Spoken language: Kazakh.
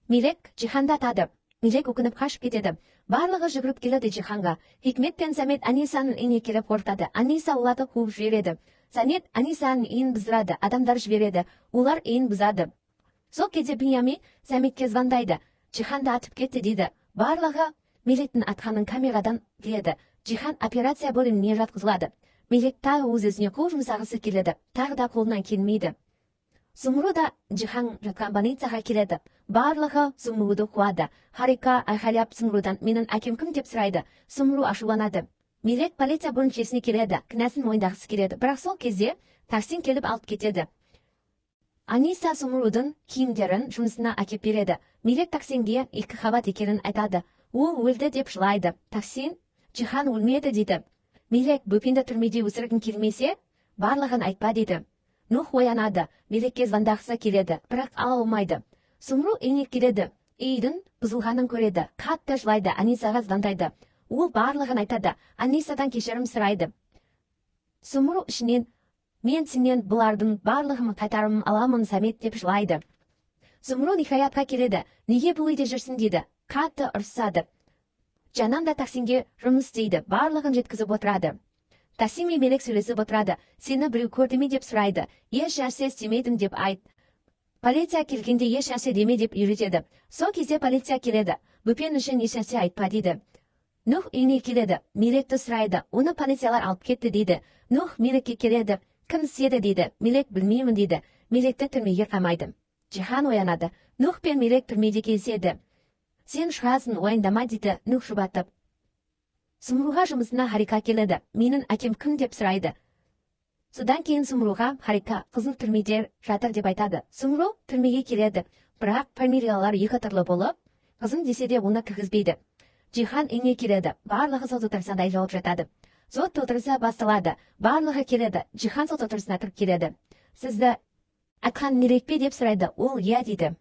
Мелек Джиханды атады. Мелек өкініп қашып кетеді. Барлығы жүгіріп келеді Джиханға. Хикмет пен Самет Анисаның үйіне келіп қорқытады. Аниса оларды қуып жібереді. Самет Анисаның үйін бұздырады, адамдар жібереді. Олар үйін бұзады. Сол кезде Беньямин Саметке звондайды. Джиханды атып кетті дейді. Барлығы Мелектің атқанын камерадан біледі. Джихан операция бөліміне жатқызылады. Мелек тағы өз-өзіне қол жұмсағысы келеді. Тағы да қолынан келмейді. Зумру да Джихан жатқан больницаға келеді. Барлығы Зумруды қуады. Харика айқайлап Зумрудан менің әкем кім деп сұрайды. Зумру ашуланады. Мелек полиция бөлімшесіне келеді. Кінәсін мойындағысы келеді. Бірақ сол кезде таксин келіп алып кетеді. Аниса Зумрудың киімдерін жұмысына әкеп береді. Мелек таксинге екі қабат екенін айтады. Ол өлді деп жылайды. Таксин Джихан өлмеді дейді. Мелек бөпенді түрмеде өсіргің келмесе, барлығын айтпа дейді. Нух оянады. Мелекке звондағысы келеді, бірақ ала алмайды. Зумру үйіне келеді. Үйдің бұзылғанын көреді. Қатты жылайды, Анисаға звондайды. Ол барлығын айтады. Анисадан кешірім сұрайды. Зумру ішінен мен сенен бұлардың барлығын қайтарым аламын Самет деп жылайды. Зумру Нихаятқа келеді. Неге бұл үйде жүрсің дейді. Қатты ұрсады. Жанан да таксинге жұмыс істейді, барлығын жеткізіп отырады. Таксин мен Мелек сөйлесіп отырады. Сені біреу көрді ме деп сұрайды. Еш нәрсе істемедім деп айт. Полиция келгенде еш нәрсе деме деп үйретеді. Сол кезде полиция келеді. Бөпен үшін еш нәрсе айтпа дейді. Нух үйіне келеді. Мелекті сұрайды. Оны полициялар алып кетті дейді. Нух Мелекке келеді. Кім істеді дейді. Мелек білмеймін дейді. Мелекті түрмеге қамайды. Джихан оянады. Нух пен Мелек түрмеде кездеседі. Сен шығасың, уайымдама дейді Нух жұбатып. Зумруға жұмысына Харика келеді. Менің әкем кім деп сұрайды. Содан кейін Зумруға Харика қызын түрмеде жатыр деп айтады. Зумру түрмеге келеді. Бірақ фамилиялар екі түрлі болып, қызым десе де оны кіргізбейді. Джихан үйіне келеді. Барлығы сот отырысындай жауап жатады. Сот отырысы басталады. Барлығы келеді. Джихан сот отырысына кіріп келеді. Сізді атқан Мелек пе деп сұрайды. Ол иә дейді.